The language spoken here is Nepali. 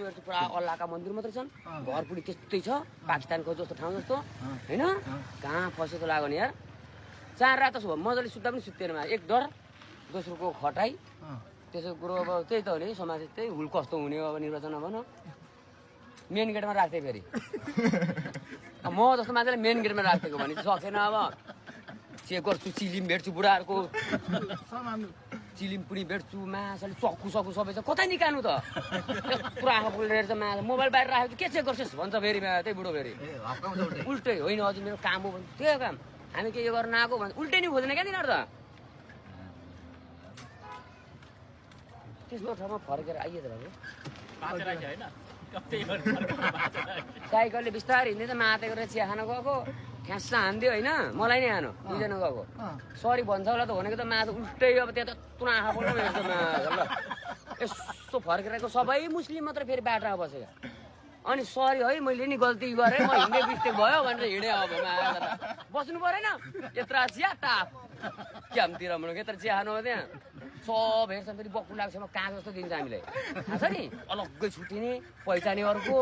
हेर्छु पुरा अल्लाहका मन्दिर मात्रै छन् घर पनि त्यस्तै छ पाकिस्तानको जस्तो ठाउँ जस्तो होइन कहाँ फसेको लाग्यो नि यार 4 रात छ मजाले सुत्दा पनि सुत्दैन एक डर दोस्रोको खटाइ त्यसो कुरो अब त्यही त हो नि समाज त्यही हुल कस्तो हुने अब निर्वाचन भन मेन गेटमा राख्थे फेरि म जस्तो मान्छेले मेन गेटमा राखिदिएको भने सकेन अब चेक गर्छु चिलिम भेट्छु बुढाहरूको चिलिम पनि भेट्छु माछाले चक्कु सक्कु सबै छ कतै निकाल्नु त यत्रो आँखा फुलेर हेर्छ माछा मोबाइल बाहिर राखेको के चेक गर्छस् भन्छ फेरि त्यही बुढो फेरि उल्टै होइन हजुर मेरो काम हो भने त्यही काम हामी के यो गर्न आएको भन्छ उल्टै नि खोज्दैन क्या तिनीहरू त त्यस्तो ठाउँमा फर्केर आइए त साइकलले बिस्तारै हिँड्दै त मातेको र चिया खान गएको ठ्यास्सा हान्दियो होइन मलाई नै हानो दुईजना गएको सरी भन्छ होला त भनेको त माछा उल्टै अब त्यहाँ त तुना आँखा बोल्नु हेर्छ माछा ल यस्तो फर्केर सबै मुस्लिम मात्रै फेरि बाटोमा बसेको अनि सरी है मैले नि गल्ती गरेँ म हिँड्ने मिस्टेक भयो भनेर हिँडेँ अब माछा बस्नु परेन यत्र चिया टाप क्यामतिर भनेको यत्र चिया खानु त्यहाँ सब हेर्छन् फेरि बक्कु लाग्छ काँच जस्तो दिन्छ हामीलाई थाहा छ नि अलग्गै छुट्टिने पहिचाने अर्को